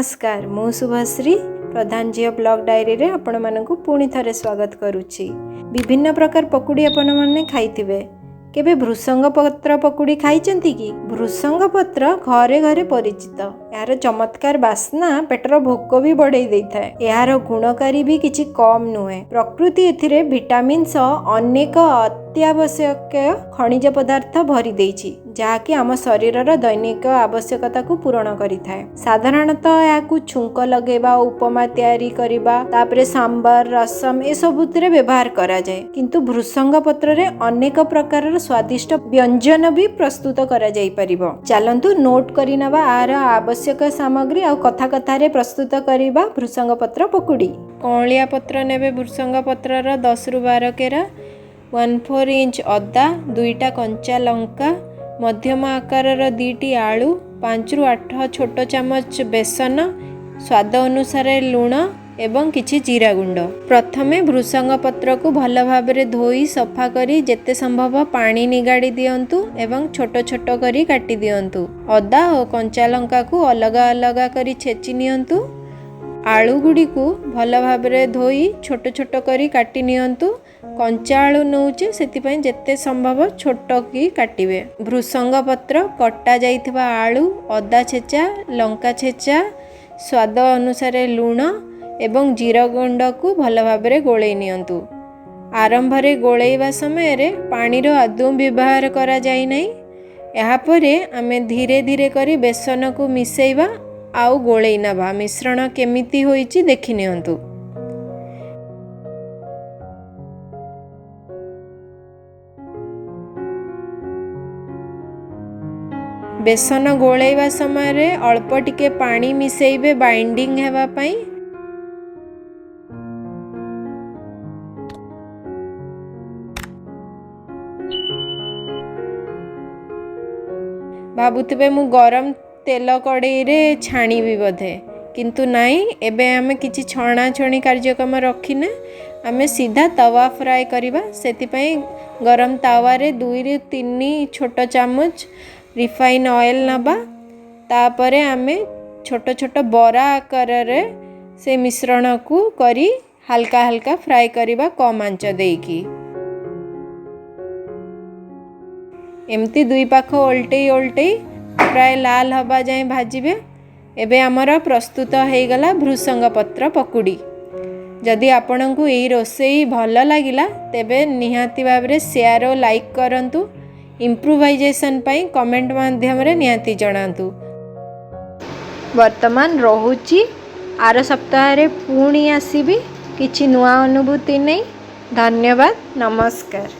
ନମସ୍କାର, ମୁଁ ଶୁଭଶ୍ରୀ, ପ୍ରଧାନ ଝିଅ ବ୍ଲଗ୍ ଡାଏରୀରେ ଆପଣମାନଙ୍କୁ ପୁଣି ଥରେ ସ୍ୱାଗତ କରୁଛି। ବିଭିନ୍ନ ପ୍ରକାର ପକୁଡ଼ି ଆପଣମାନେ ଖାଇଥିବେ। କେବେ ଭୃସଙ୍ଗ ପତ୍ର ପକୁଡ଼ି ଖାଇଛନ୍ତି କି? ଭୃସଙ୍ଗ ପତ୍ର ଘରେ ଘରେ ପରିଚିତ। ଏହାର ଚମତ୍କାର ବାସ୍ନା ପେଟର ଭୋକ ବି ବଢ଼େଇ ଦେଇଥାଏ। ଏହାର ଗୁଣକାରୀ ବି କିଛି କମ୍ ନୁହେଁ। ପ୍ରକୃତି ଏଥିରେ ଭିଟାମିନ୍ ସହ ଅନେକ ଅତ୍ୟାବଶ୍ୟକ ଖଣିଜ ପଦାର୍ଥ ଭରି ଦେଇଛି, ଯାହାକି ଆମ ଶରୀରର ଦୈନିକ ଆବଶ୍ୟକତାକୁ ପୂରଣ କରିଥାଏ। ସାଧାରଣତଃ ଏହାକୁ ଛୁଙ୍କ ଲଗେଇବା, ଉପମା ତିଆରି କରିବା, ତାପରେ ସାମ୍ବର, ରସମ ଏସବୁଥିରେ ବ୍ୟବହାର କରାଯାଏ। କିନ୍ତୁ ଭୃସଙ୍ଗ ପତ୍ରରେ ଅନେକ ପ୍ରକାରର ସ୍ୱାଦିଷ୍ଟ ବ୍ୟଞ୍ଜନ ବି ପ୍ରସ୍ତୁତ କରାଯାଇପାରିବ। ଚାଲନ୍ତୁ ନୋଟ୍ କରିନେବା ଏହାର ଆବଶ୍ୟକ ସାମଗ୍ରୀ ଆଉ କଥା କଥାରେ ପ୍ରସ୍ତୁତ କରିବା ଭୃସଙ୍ଗ ପତ୍ର ପକୁଡ଼ି। କଅଁଳିଆ ପତ୍ର ନେବେ ଭୃସଙ୍ଗ ପତ୍ରର 10ରୁ 12 କେରା, 1/4 ଇଞ୍ଚ ଅଦା, 2ଟା କଞ୍ଚା ଲଙ୍କା, ମଧ୍ୟମ ଆକାରର 2ଟି ଆଳୁ, 5ରୁ 8 ଛୋଟ ଚାମଚ ବେସନ, ସ୍ୱାଦ ଅନୁସାରେ ଲୁଣ ଏବଂ କିଛି ଜିରା ଗୁଣ୍ଡ। ପ୍ରଥମେ ଭୃସଙ୍ଗ ପତ୍ରକୁ ଭଲ ଭାବରେ ଧୋଇ ସଫା କରି ଯେତେ ସମ୍ଭବ ପାଣି ନିଗାଡ଼ି ଦିଅନ୍ତୁ ଏବଂ ଛୋଟ ଛୋଟ କରି କାଟି ଦିଅନ୍ତୁ। ଅଦା ଓ କଞ୍ଚା ଲଙ୍କାକୁ ଅଲଗା ଅଲଗା କରି ଛେଚି ନିଅନ୍ତୁ। ଆଳୁ ଗୁଡ଼ିକୁ ଭଲ ଭାବରେ ଧୋଇ ଛୋଟ ଛୋଟ କରି କାଟି ନିଅନ୍ତୁ। କଞ୍ଚା ଆଳୁ ନେଉଛେ, ସେଥିପାଇଁ ଯେତେ ସମ୍ଭବ ଛୋଟ କି କାଟିବେ। ଭୃସଙ୍ଗ ପତ୍ର, କଟା ଯାଇଥିବା ଆଳୁ, ଅଦା ଛେଚା, ଲଙ୍କା ଛେଚା, ସ୍ୱାଦ ଅନୁସାରେ ଲୁଣ ଏବଂ ଜିରା ଗୁଣ୍ଡକୁ ଭଲ ଭାବରେ ଗୋଳେଇ ନିଅନ୍ତୁ। ଆରମ୍ଭରେ ଗୋଳେଇବା ସମୟରେ ପାଣିର ଆଦୌ ବ୍ୟବହାର କରାଯାଇ ନାହିଁ। ଏହାପରେ ଆମେ ଧୀରେ ଧୀରେ କରି ବେସନକୁ ମିଶାଇବା ଆଉ ଗୋଳେଇ ନେବା। ମିଶ୍ରଣ କେମିତି ହୋଇଛି ଦେଖି ନିଅନ୍ତୁ। ବେସନ ଗୋଳେଇବା ସମୟରେ ଅଳ୍ପ ଟିକେ ପାଣି ମିଶାଇବେ ବାଇଣ୍ଡିଂ ହେବା ପାଇଁ। ଭାବୁଥିବେ ମୁଁ ଗରମ ତେଲ କଡ଼େଇରେ ଛାଣିବି ବୋଧେ, କିନ୍ତୁ ନାଇଁ। ଏବେ ଆମେ କିଛି ଛଣାଛଣି କାର୍ଯ୍ୟକ୍ରମ ରଖିନେ, ଆମେ ସିଧା ତାୱା ଫ୍ରାଏ କରିବା। ସେଥିପାଇଁ ଗରମ ତାୱାରେ 2ରୁ 3 ଛୋଟ ଚାମଚ ରିଫାଇନ୍ ଅଏଲ୍ ନେବା। ତାପରେ ଆମେ ଛୋଟ ଛୋଟ ବରା ଆକାରରେ ସେ ମିଶ୍ରଣକୁ କରି ହାଲକା ହାଲକା ଫ୍ରାଏ କରିବା କମ୍ ଆଞ୍ଚ ଦେଇକି। ଏମିତି ଦୁଇ ପାଖ ଓଲଟେଇ ଓଲଟେଇ ପ୍ରାୟ ଲାଲ ହେବା ଯାଏଁ ଭାଜିବେ। ଏବେ ଆମର ପ୍ରସ୍ତୁତ ହେଇଗଲା ଭୃସଙ୍ଗ ପତ୍ର ପକୁଡ଼ି। ଯଦି ଆପଣଙ୍କୁ ଏଇ ରୋଷେଇ ଭଲ ଲାଗିଲା, ତେବେ ନିହାତି ଭାବରେ ସେୟାର ଓ ଲାଇକ୍ କରନ୍ତୁ। ଇମ୍ପ୍ରୁଭାଇଜେସନ୍ ପାଇଁ କମେଣ୍ଟ ମାଧ୍ୟମରେ ନିହାତି ଜଣାନ୍ତୁ। ବର୍ତ୍ତମାନ ରହୁଛି, ଆର ସପ୍ତାହରେ ପୁଣି ଆସିବି କିଛି ନୂଆ ଅନୁଭୂତି ନେଇ। ଧନ୍ୟବାଦ, ନମସ୍କାର।